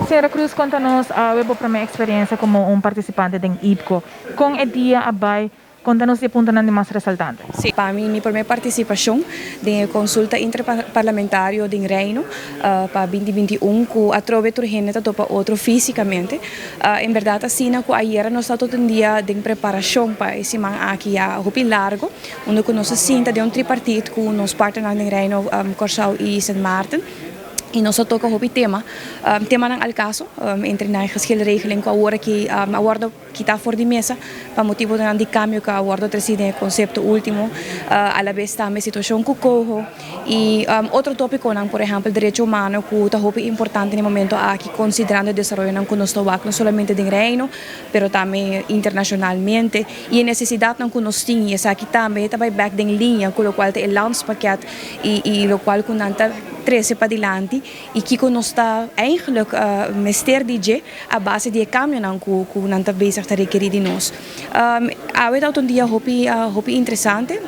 Señora Cruz, conta nos awe bo prome experiencia como un participante den IPCO. Con e dia a bay? Conta nos e puntonan di mas resaltante. Si, pa mi, mi prome participacion den consulta interparlamentario den Reino pa 2021 cu atrobe tur hende ta topa otro fisicamente. En berdad asina cu ayera nos ta tot un dia den preparacion pa e siman aki ya hopi largo, unda cu nos a sinta den un tripartiet cu nos partnernan den Reino, Corsou y Sint Maarten. Y nos a toca hopi tema, temanan al caso, entre nan e geschilregeling cu awor aki a wordo kita for di mesa pa motibonan di cambio cu a wordo treci den e concepto ultimo, alabes tambe situacion cu coho y otro topiconan, por ehempel derecho humano cu ta hopi importante na e momento aki considerando e desaroyonan cu nos ta wak no solamente den Reino pero tambe internacionalmente y e necesidadnan cu nos tin y esaki tambe ta bay bek den linea cu locual ta e landspakket y locual cu nan ta trece padilanti y kico nos ta eigenlijk mester di dje a base di e cambionan cu nan ta bezig ta rekeri di nos. Awe ta un dia hopi hopi interesante.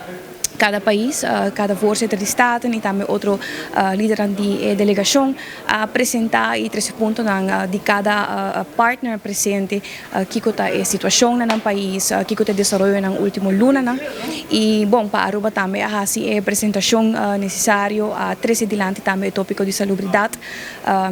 Cada pais, cada voorzitter di Staten y tambe otro lidernan di e delegacion a presenta y trece puntonan di cada partner presente kico ta e situacion na nan pais, kico ta e desaroyonan ultimo lunanan. Y bon, pa Aruba tambe a haci e presentacion necesario, a trece dilanti tambe e topico di salubridad.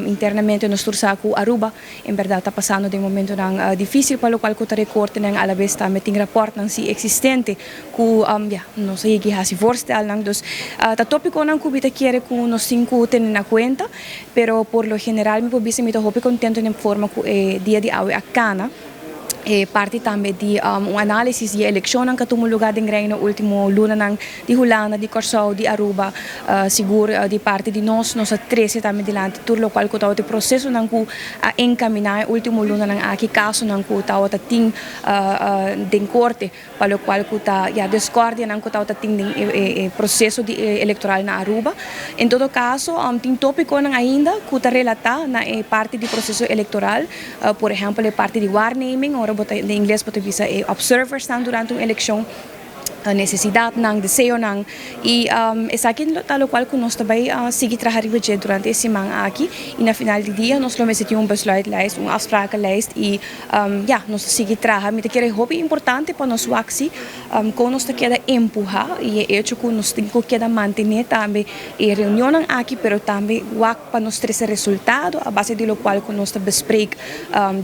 Internamente nos tur sa cu Aruba en berdad ta pasando den momentonan dificil pa locual cu ta recortenan, alabes tambe tin raportnan si existente cu ya nos a yegi haci voorstelnan. Dus ta topiconan cu mi ta kere cu nos tin cu tene na cuenta, pero por lo general mi por bisa mi ta hopi contento den forma cu e dia di awe a cana. E parti tambe di un analisis di e eleccionnan cu a tuma lugar den Reino ultimo lunanan di Hulanda, di Corsou, di Aruba, sigur di parti di nos, nos a trece tambe dilanti tur locual cu tabata e procesonan cu a encamina e ultimo lunanan aki, casonan cu tabata tin den corte pa locual cu ta ya discordianan cu tabata tin den e proceso di electoral na Aruba. En todo caso tin topiconan ainda cu ta relata na e parti di proceso electoral. Por ehempel e parti di waarneming, ora bo ta den ingles bo ta bisa e observersnan durante un eleccion, necesidadnan, deseonan y esaki ta locual cu nos ta bay sigui traha riba dje durante e siman aki y na final di dia nos lo mester tin un besluitlijst, un afsprakenlijst y ya nos ta sigui traha. Mi ta kere hopi importante pa nos wak si con nos ta keda empuha y e hecho cu nos tin cu keda mantene tambe e reunionnan aki pero tambe wak pa nos trece resultado a base di locual cu nos ta bespreek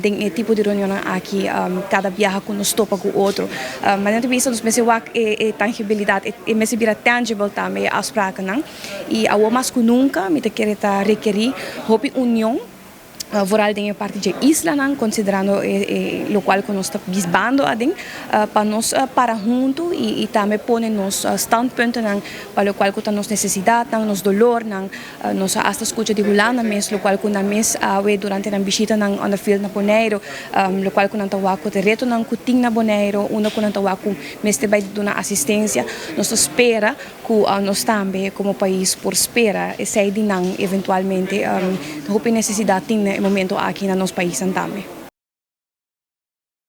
den e tipo di reunionnan aki cada biaha cu nos topa cu otro. Manera ta bisa nos mester wak e tangibilidad, e mester bira tangible tambe e afsprakennan y awor mas cu nunca mi ta kere ta rekeri hopi union vooral den e parti dje islanan considerando e locual cu nos ta bisbando aden pa nos para hunto y tambe pone nos standpuntennan pa locual cu ta nos necesidadnan, nos dolornan. Nos a hasta scucha di Hulanda mes locual cu nan mes awe durante nan bishitanan on the field na Boneiro, locual cu nan ta wak cu ta retonan cu tin na Boneiro, unda cu nan ta wak cu mester bay duna asistencia. Nos ta spera cu nos tambe como pais por spera esey di nan eventualmente. Hopi necesidad tin na e momento aki na nos paisnan tambe.